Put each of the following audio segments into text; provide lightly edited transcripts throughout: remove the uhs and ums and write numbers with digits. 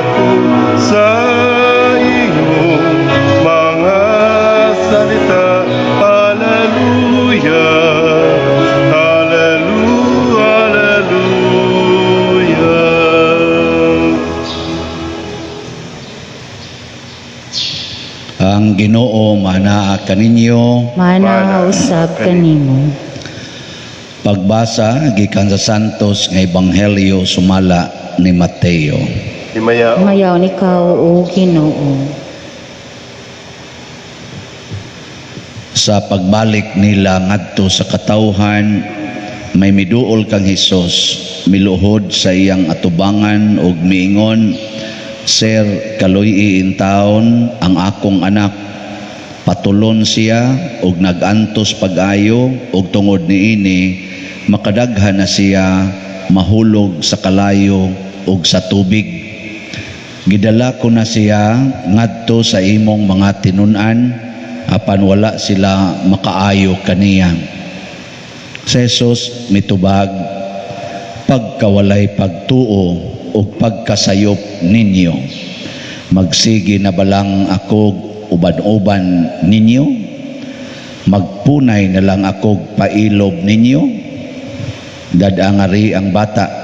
ako sa iyong mga salita. Hallelujah, Hallelujah, Hallelujah. Ang Ginoo manaa kaninyo. Mana usab kanimo. Pagbasa gikan sa Santos nga Ebanghelyo sumala ni Mateo. Himayaon Mayaw ikaw, o Ginoo. Sa pagbalik nila ngadto sa katawhan, may miduol kang Hesus, miluhod sa iyang atubangan ug miingon, "Sir, kaluy-i intawon ang akong anak. Patulon siya ug nag-antos pag-ayo, ug tungod niini makadaghan na siya mahulog sa kalayo ug sa tubig. Gidala ko na siya ngadto sa imong mga tinun-an, apan wala sila makaayo kaniya." Si Jesus mitubag, "Pagkawalay pagtuo ug pagkasayop ninyo, magsige na balang ako uban-uban ninyo? Magpunay na lang ako pailob ninyo? Dad-angari ang bata."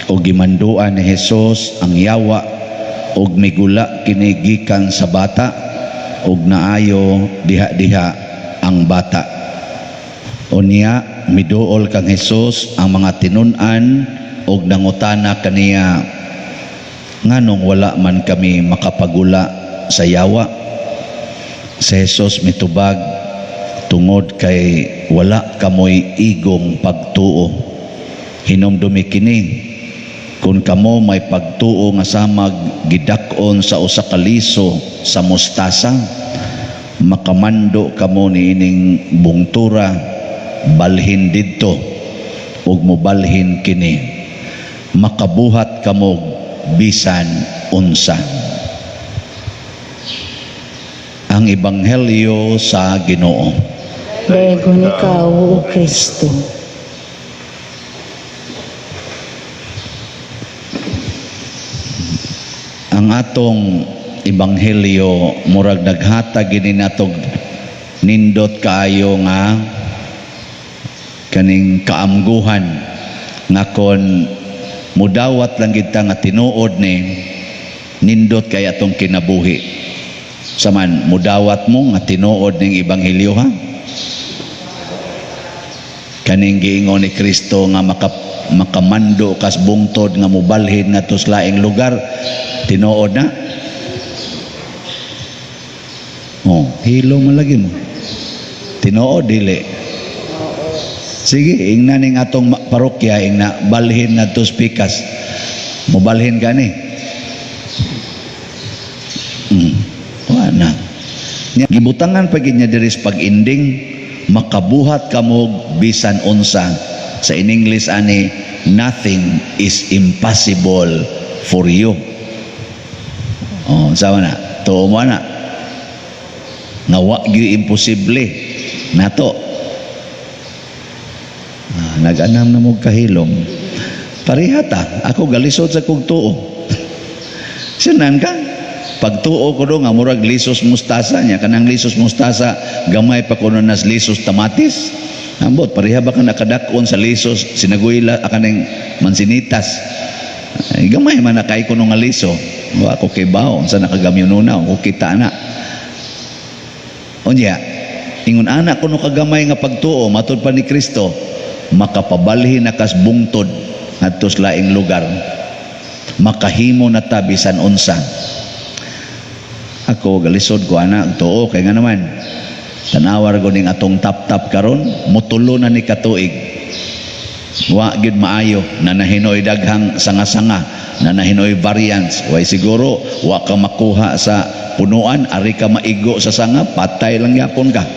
Ug gimanduan ni Jesus ang yawa, ug migula kini gikan sa bata, ug naayo diha-diha ang bata. Unya miduol kang Hesus ang mga tinun-an ug nangutana kaniya, "Nganong wala man kami makapagula sa yawa?" Si Jesus mitubag, "Tungod kay wala kamoy igong pagtuo. Hinumdumi kini, kung kamo may pagtuo nga samag gidak-on sa usa ka liso sa mustasa, makamando kamo niining bungtura, 'Balhin didto,' ug mobalhin kini. Makabuhat kamo bisan unsa." Ang Ebanghelyo sa Ginoo. Dayon ikaw, O Kristo. Ang atong ebanghelyo murag naghatag gini natog nindot kaayo nga kaning kaamguhan nga kon mudawat lang kita nga tinuod ni nindot kay atong kinabuhi. Saman mudawat mo nga tinuod ning ebanghelyo, ha? Kaning giingon ni Kristo nga makamando kas bungtod nga mobalhin ngadto sa laing lugar, tinuod na? Oh, hilo man lagi mo. Tinuod dili? Sige, ingna ning atong parokya, ingna balhin ngadto sa pikas, mobalhin ka ni? Wa na. Nya, gibutangan pa gid niya diri sa pag-ending, makabuhat kamo bisan unsa. Sa in English ani, "Nothing is impossible for you." Oh, sama na. Tuo mo na. Nga wa gyud imposible nato. Ah, nag-anam na mo kahilom. Pareha ta. Ako galisod sa kog tuo. Sinan ka? Pagtuo ko do nga murag lisos mustasa niya, kanang lisos mustasa gamay pa kuno nas lisos tamatis. Ambot pareha ba ka nakadak-on sa lisos sinaguyla kaning mansinitas. Ay, gamay man na kay kuno nga liso. Wa ko kay bawo unsa nakagamyununa ko kita na. Unya, ingon ana kuno kagamay nga pagtuo matud pa ni Kristo, makapabalhin na kas bungtod ngadto sa laing lugar. Makahimo na ta bisan unsa. Ako galisod ko ana tuo kay nga naman tanawar ko ning atong tap-tap karon, mutulo na ni katuig. Wa gyud maayo na nahinoy daghang sanga-sanga, na nahinoy variants. Way siguro wa ka makuha sa punuan, ari ka maigo sa sanga, patay lang yapon ka.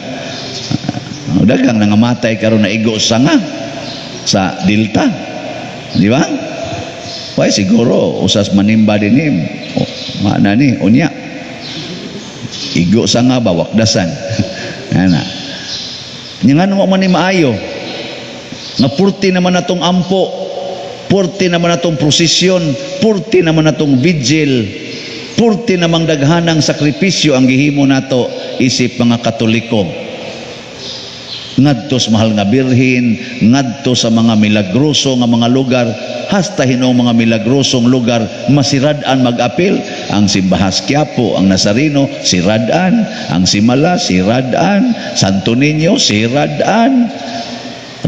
Daghang nangamatay karon na igo sa sanga sa Delta, di ba? Way siguro usas manimba dinhi, oh, mana ni unya igo sa nga ba wakdasan ana nya. Ngano man ni maayo nga purti naman atong ampo Purti naman atong prosesyon, purti naman atong vigil, purti namang daghanang sakripisyo ang gihimo nato isip mga Katoliko ngadto sa Mahal nga Birhen, ngadto sa mga milagroso nga mga lugar, hasta hinuong mga milagrosong lugar masirad-an mag-apil. Ang Simbahas Quiapo, ang Nazareno, sirad-an, ang Simala, sirad-an, Santo Niño, sirad-an,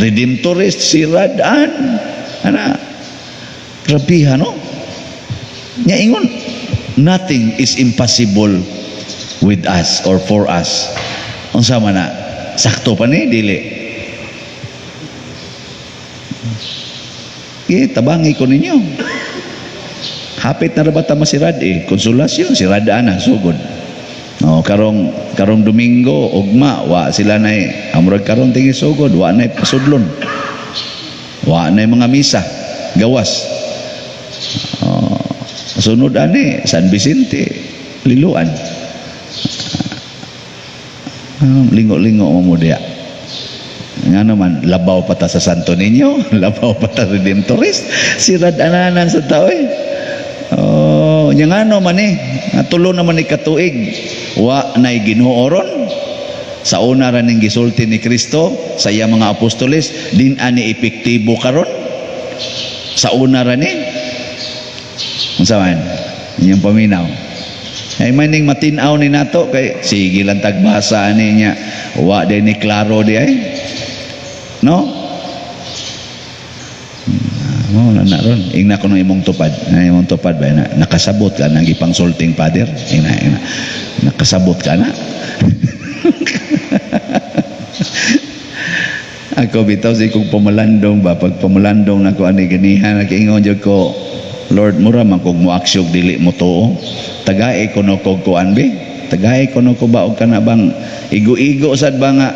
Redemptorist, sirad-an. Ana, grabiha, no? Nya ingon, nothing is impossible with us or for us. Unsa man na? Sakto pa ni, dili. Eh, tabangi ko ninyo. Hapit na ra ba ta masirad eh? Konsolasyon, sirad na, sugod. No, karong karong Domingo, ugma, wa sila nay amurag karon tingi sugod, wa nay pasudlon. Wa nay mga misa, gawas. Oh, sunod ani San Vicente, Liloan. Ah, lingo-lingo mo mo diya. Nga naman, labaw pa ta sa Santo Niño, labaw pa ta Redemptorist, sirad ananan sa tao eh. Oh, nya ngano man eh, nga tulo naman ni katuig, wa nay Ginoo ron. Sa una ra ning gisulti ni Kristo sa iya mga apostoles, din ani epektibo karon. Sa una ra ni. Unsa man? Inyong paminaw. Ay maning matin-aw ni nato kay sige lang tagbasa ani niya. Wa din ni klaro di ay. No? Mo na na ron. Ingna ko nung imong tupad. Na imong tupad ba na nakasabot ka nang gipangsulting father. Ingna, ingna. Nakasabot ka na. Ako bitaw sa ikong pamalandong ba, pag pamalandong nako ani ganihan, nakaingon jud ko, Lord, mura man kog moaksyog dili mo tuo. Tagae ko no kog kuan be. Tagae ko no ko ba og kana bang igo-igo sad ba nga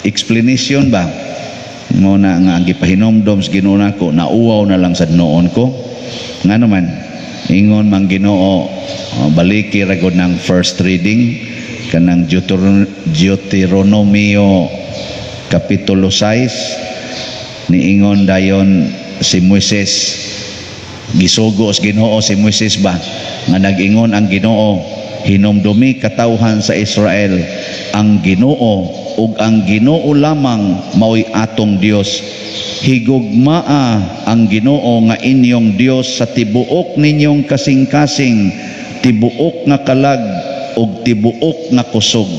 explanation ba? Mo na nga ang gipahinomdom sa Ginoo nako, nauwaw na lang sad noon ko. Nga naman, ingon man Ginoo, oh, baliki ra gud ng first reading kanang Deuteronomio kapitulo 6, niingon dayon si Moises, gisugo sa Ginoo si Moises ba nga nag-ingon ang Ginoo, "Hinumdumi katawhan sa Israel, ang Ginoo ug ang Ginoo lamang maoy atong Dios. Higugmaa ang Ginoo nga inyong Dios sa tibuok ninyong kasing-kasing, tibuok nga kalag ug tibuok nga kusog.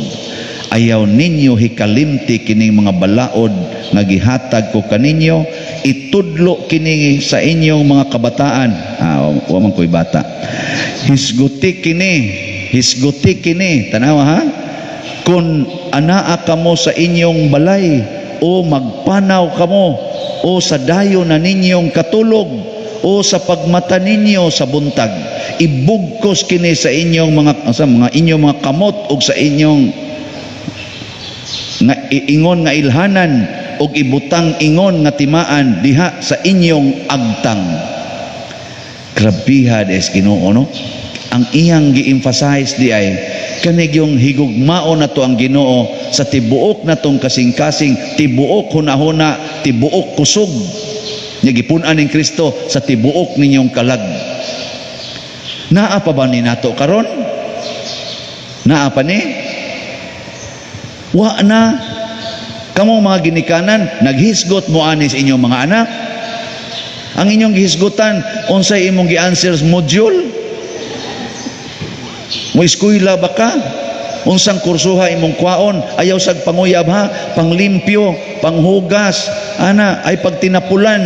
Ayaw ninyo hikalimti kining mga balaod nga gihatag ko kaninyo. Itudlo kini sa inyong mga kabataan." Ah, wa man ko'y bata. "Hisguti kini, hisguti kini." Tanawa ha, "Kung anaa kamo sa inyong balay o magpanaw kamo o sa dayo na ninyong katulog o sa pagmata ninyo sa buntag. Ibugkos kini sa mga inyong mga kamot ug sa inyong nga ingon nga ilhanan ug ibutang ingon nga timaan diha sa inyong agtang." Grabiha des Ginoo, no? Ang iyang gi-emphasize di ay kanig yung higugmao na to ang Ginoo sa tibuok natong kasing-kasing, tibuok hunahuna, tibuok kusog. Nya gipun-an ning Kristo sa tibuok ninyong kalag. Naa pa ba ni nato karon? Naa pa ni? Wa na. Kamo mga ginikanan, naghisgot mo ani sa inyong mga anak? Ang inyong gihisgutan, unsay imong gi-answer module? Mo eskwela ba ka? Unsang kursuha imong kwaon? Ayaw sag panguyab ha, panglimpyo, panghugas, ana, ay pagtinapulan,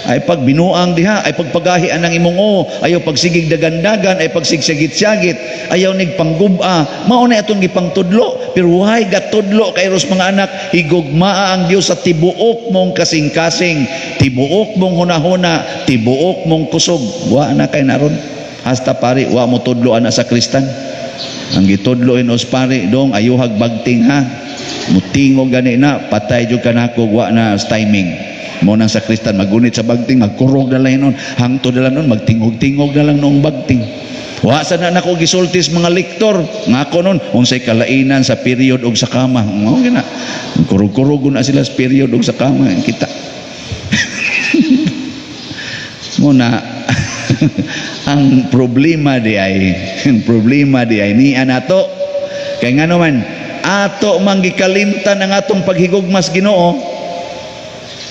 ay pagbinuang diha, ay pagpagahi anang imong o, ayaw pagsigig dagandagan, ay pagsigsagit-sagit, ayaw nig pangguba. Mao na atong gipangtudlo, pero why gatudlo kay ros mga anak, higugmaa ang Dios sa tibuok mong kasing-kasing, tibuok mong hunahuna, tibuok mong kusog. Wa na kay naron. Hasta pari wa mo tudlo ana sa kristan. Ang gitudlo os pari dong ayuhag bagting ha. Mutingog gani na patay jud kanako, wa na timing. Mo nang sa kristan magunit sa bagting, magkurog na lang nun, hangtod na lang nun, magtingog-tingog na lang noong bagting. Wa sa na nako gisultis mga lektor ngako nun unsay kalainan sa period og sa kama. Mao gina. Kurog-kurog na sila sa period og sa kama kita. Muna ang problema di ay niya nato kay ngano man ato man gikalimtan ang atong paghigugmas Ginoo.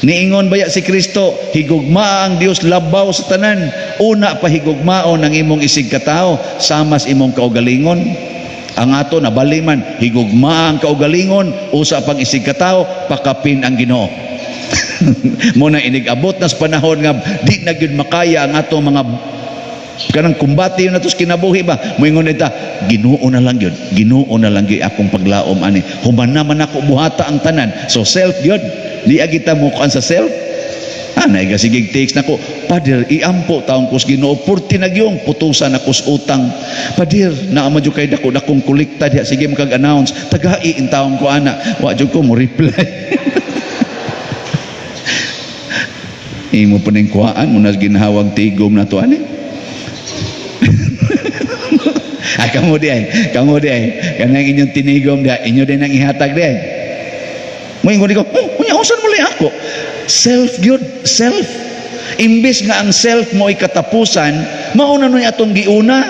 Niingon baya si Kristo, higugmaa ang Dios labaw sa tanan. Una pa, higugmaon ang imong isig katao samas imong kaugalingon. Ang ato nabali man, higugmaa ang kaugalingon, usa pang isig katao, pakapin ang Ginoo. Muna inig-abot na sa panahon nga di na gyud makaya ang atong mga kanang kumbati na tos kinabuhi ba, moingon ta, "Ginoo na lang gyud, Ginoo na lang gyud akong paglaom ani, human naman ako buhata ang tanan." So self gyud, di kita mo sa self. Ah, naiga sige takes nako, "Father, iampo taong kus Ginoo, purti na gyung putusan ako sa utang. Father, naa man jud kay dako dakong kolekta diha, sige mo kag announce, tagai in taong ko ana." Wa jud ko mo reply. Imo pa ning kuhaan mo na ginhawag tigom na to ani. Ay, kamo di ay, kamo di ay. Kanang inyong tinigom di ay, inyo din ang ihatag di ay. Moingon ko, "Oh, unya usan mo lang ako." Self gyud, self. Imbis nga ang self mo ay katapusan, mauna nun atong giuna.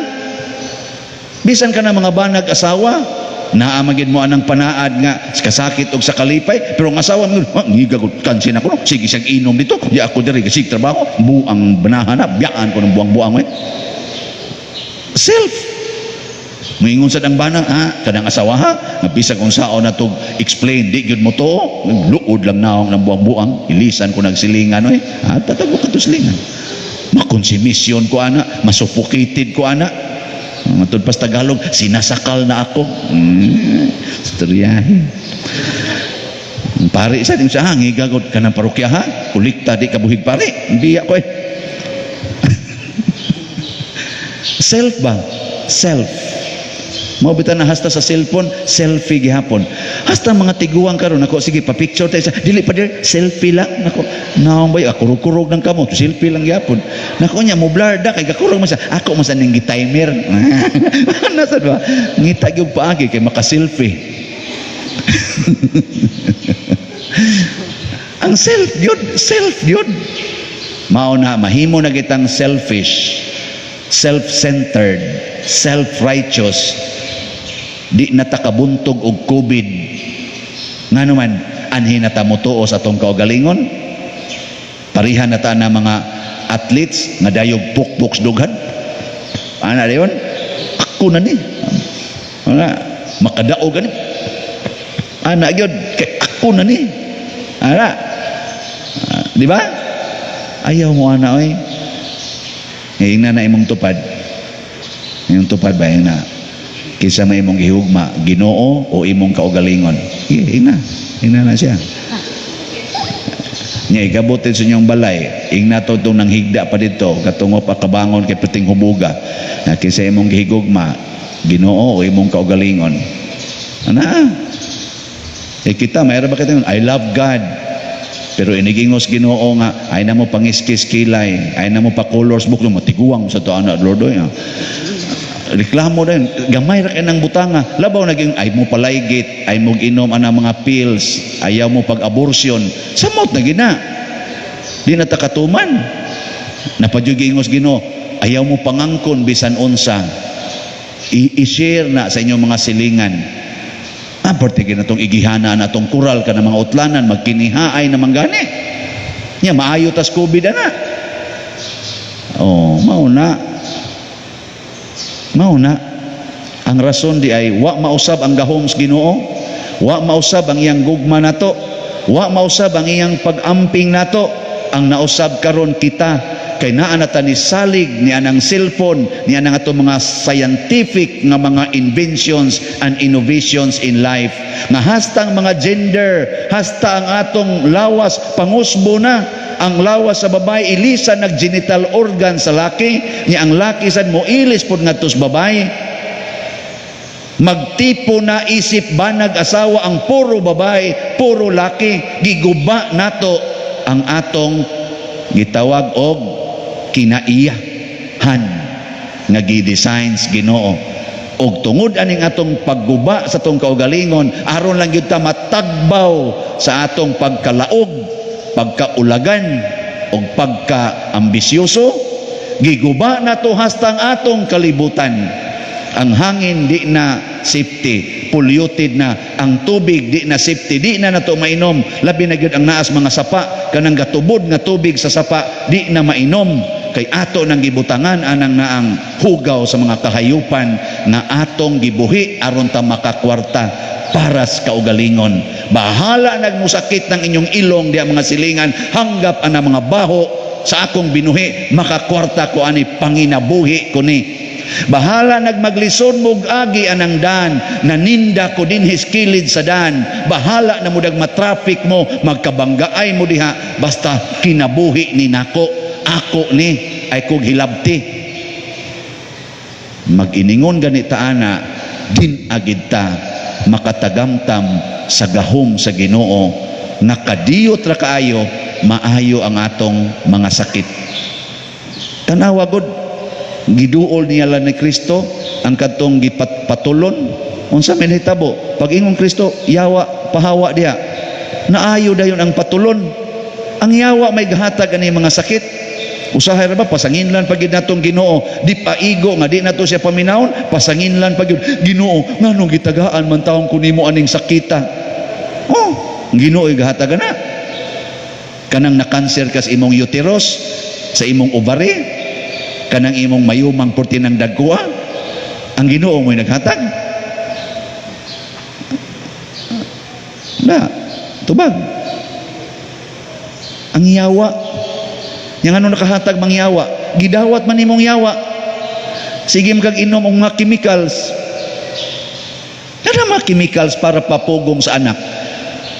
Bisan ka na mga banag asawa, naa man gid mo anang panaad nga kasakit og sa kalipay, pero ang asawa mo, "Ah, ngiga ko kansin ako, no? Sige siyang inom dito, di ako diri sige trabaho, buang banahan na, biyaan ko ng buang-buang eh." Self. Moingon sad ang bana, ha, kanang asawa ha, nga bisag unsaon na to explain, di gyud mo to, luod lang naong ng buang-buang, ilisan ko nagsilingan oy. Ha, tatago ka to silingan. Makonsumisyon ko ana, masuffocated ko ana. Matud pas Tagalog, sinasakal na ako. Istoryahe. Ang pare sa din sa hangi gagod ka ng parokya ha, kulikta di kabuhig pare, biya ko eh. Self ba? Self. Mao bitaw na hasta sa cellphone, selfie gihapon. Hasta mga tiguang karon nako, "Sige, pa-picture tayo sa dili pa dir, selfie lang." Nako, naong bay kurog-kurog ng kamot, selfie lang gihapon. Nako nya mo blur da kay gakurog man sa ako man sa ning gi-timer. Nasa ba? Ngita gyud paagi kay maka-selfie. Ang self gyud, self gyud. Mao na mahimo na kitang selfish, self-centered, self-righteous. Di na ta kabuntog og COVID. Ngano man, anhi na ta motuo sa atong kaugalingon. Parihan na ta na mga athletes nga dayog pukpok dughan. Ana dayon? Ako na ni. Ana, makadaog gani. Ana gyud kay ako na ni. Ana. Ah, di ba? Ayaw mo ana oy. Ingna na imong tupad. Imong tupad ba ingna? Kinsa may imong gihugma, Ginoo o imong kaugalingon? Sige, ingna. Ingna na siya. Nya igabot sa inyong balay, ingna to itong nanghigda pa dito, katungo pa kabangon kay perting hubuga. Na kinsa imong gihigugma, Ginoo o imong kaugalingon? Ana? Eh kita, mayroon ba kita, "I love God." Pero inigingos Ginoo nga, ay na mo pangiskis kilay, ay na mo pa colors book, matiguang sa to ana, Lord, oy, ah. Reklamo din, gamay ra kay ng butanga. Labaw naging ay mo palaygit, ay mo inom ana mga pills, ayaw mo pag-abortion. Samot na gina. Di na ta katuman. Napadyug ingos Ginoo, ayaw mo pangangkon bisan unsa. I-share na sa inyong mga silingan. Ah, parte na tong igihana na tong kural ka na mga utlanan, magkinihaay na manggani. Nya, maayo tas COVID na. Oh, mao na. Mao na. Ang rason di ay wa mausab ang gahom sa Ginoo, wa mausab ang iyang gugma nato, wa mausab ang iyang pag-amping nato. Ang nausab karon kita kay naa na ta ni salig ni anang cellphone, ni anang ato mga scientific nga mga inventions and innovations in life nga hasta ang mga gender, hasta ang atong lawas pangusbo na. Ang lawas sa babae ilisa nag genital organ sa laki niya, ang laki sad mo ilis pod ngadto sa babae. Magtipo na isip banag asawa ang puro babae, puro laki. Giguba nato ang atong gitawag og kinaiyahan nga gi-designs Ginoo. Og tungod aning atong pagguba sa atong kaugalingon, aron lang gyud ta matagbaw sa atong pagkalaog, pagkaulagan. og pagka-ambisyoso. Giguba nato hasta ang atong kalibutan. Ang hangin di na safety, polluted na. Ang tubig di na safety, di na nato mainom. Labi na gyud ang naas mga sapa, kanang gatubod nga tubig sa sapa di na mainom kay ato nang gibutangan anang naang hugaw sa mga kahayupan nga atong gibuhi aron ta makakwarta para sa kaugalingon. Bahala nagmusakit ng inyong ilong diya, mga silingan, hanggap ana mga baho sa akong binuhi, makakwarta ko ani, panginabuhi ko ni. Bahala nagmaglisod mog agi anang dan, naninda ko dinhis kilid sa dan. Bahala na mudag matraffic mo, magkabanggaay mo diha, basta kinabuhi ni nako, ako ni ay kog hilabti. Mag-iningon ganita ana, din agid ta makatagamtam sa gahom sa Ginoo nga kadiyot ra kaayo maayo ang atong mga sakit. Tanawa gud, giduol niya lang ni Kristo ang kadtong gipatulon. Unsa may nahitabo? Pag ingon Kristo, "Yawa, pahawa diha," naayo dayon ang patulon. Ang yawa may gahatag ani mga sakit. Usahay ra ba pasanginlan pag natong Ginoo, di paigo nga di nato siya paminawon, pasanginlan pag Ginoo, nganong gitagaan man taon ko nimo aning sakita? Oh, ang Ginoo gahatag na. Kanang na-cancer ka sa imong uterus, sa imong ovary, kanang imong mayumang purti ng dagkuha, ang Ginoo mo'y naghatag. Na, tubag. Ang yawa, yang ano nakahatag mangyawa, gidawat man imong yawa. Sige kag inom og mga chemicals. Kanang mga chemicals para papugong sa anak.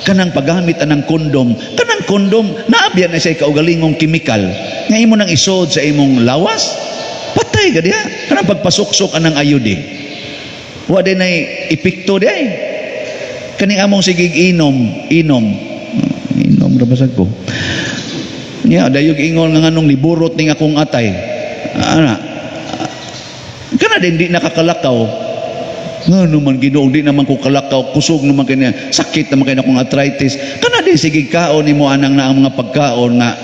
Kanang paggamit anang kondom, kanang kondom, naabyan na siya kaugalingong chemical. Nga imo nang isod sa imong lawas, patay ka diha. Kanang pagpasuksok anang ayod eh. Wa din ay epekto di ay. Kaning among sigig inom, inom. Inom ra basag ko. Nya dayog ingon nga nganong liburot ning akong atay. Ana. Kana din di nakakalakaw. Ngano man, Ginoo, di naman ko kalakaw, kusog naman kini, sakit naman kay akong arthritis. Kana din sige kaon nimo anang na ang mga pagkaon nga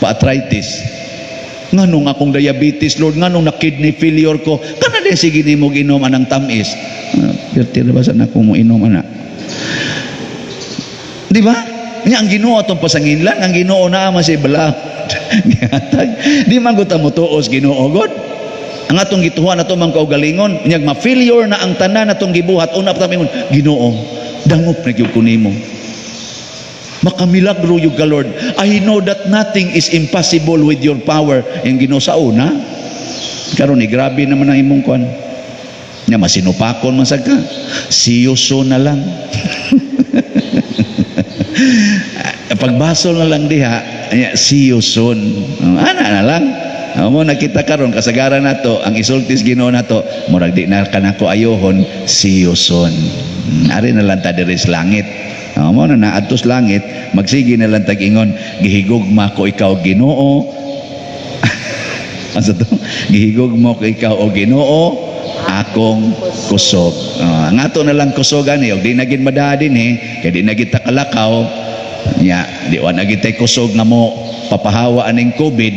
pa-arthritis. Nganong akong diabetes, Lord, nganong na kidney failure ko? Kana din sige nimo ginom anang tamis. Pirti ra ba sa nako mo inom ana? Di ba? Nya ang Ginoo atong pasanginlan, ang Ginoo naa man siya bala. Gihatag. Di man gud ta motuos Ginoo god. Ang atong gituhan ato mang kaugalingon, unyag ma-failure na ang tanan atong gibuhat, una pa ta mingon, "Ginoo, dangop na gyud ko nimo. Makamilagro yung ka, Lord. I know that nothing is impossible with your power." Yung Ginoo sa una, karon ni grabe naman ang imong kwan. Nya masinupakon man sad ka. See you soon na lang. Pagbasol na lang diha, nya, see you soon. Ana na lang. Mo nakita karon kasagaran nato ang isultis Ginoo nato, murag di na kanako ayohon, see you soon. Ari na lang ta diri sa langit. Mo na naadto sa langit, magsige na lang tag ingon, "Gihigugma ko ikaw, Ginoo." Asa to? "Gihigugma ko ikaw o Ginoo, akong kusog." Ang ato na lang kusogan eh, og di na gid madaa din eh, kay di na gid ta kalakaw, nya, di wa na gid tay kusog nga mo papahawa aning COVID,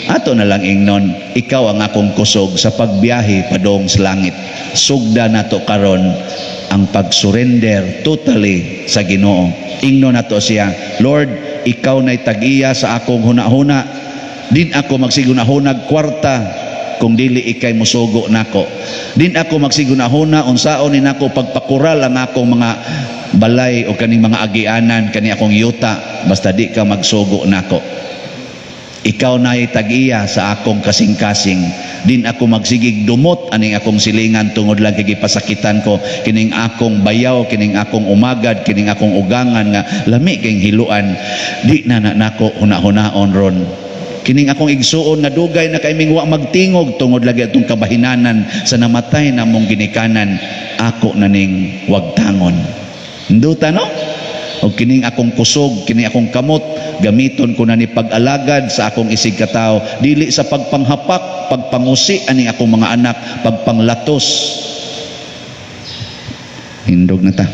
ato na lang ingnon, "Ikaw ang akong kusog sa pagbiyahe padong sa langit." Sugda nato karon ang pag-surrender totally sa Ginoo. Ingnon nato siya, "Lord, ikaw na'y tag-iya sa akong hunahuna. Din ako magsigunahunag kwarta kung dili ikay musugo nako. Din ako magsigunahuna unsaon ni nako pagpakural ang akong mga balay o kaning mga agianan, kani akong yuta, basta di ka magsugo nako. Ikaw na tag-iya sa akong kasing-kasing. Din ako magsigig dumot aning akong silingan tungod lang kay gipasakitan ko kining akong bayaw, kining akong umagad, kining akong ugangan nga lami kayong hiluan. Di na na nako huna-hunaon ron. Kining akong igsuon nga dugay na kay ming wa magtingog tungod lagi atong kabahinanan sa namatay na mong ginikanan, ako na ning wagtangon." Nduta, no? O kining akong kusog, kini akong kamot, gamiton ko na ni pag-alagad sa akong isig katawo, dili sa pagpanghapak, pagpangusi aning akong mga anak, pagpanglatos. Hindog na ta.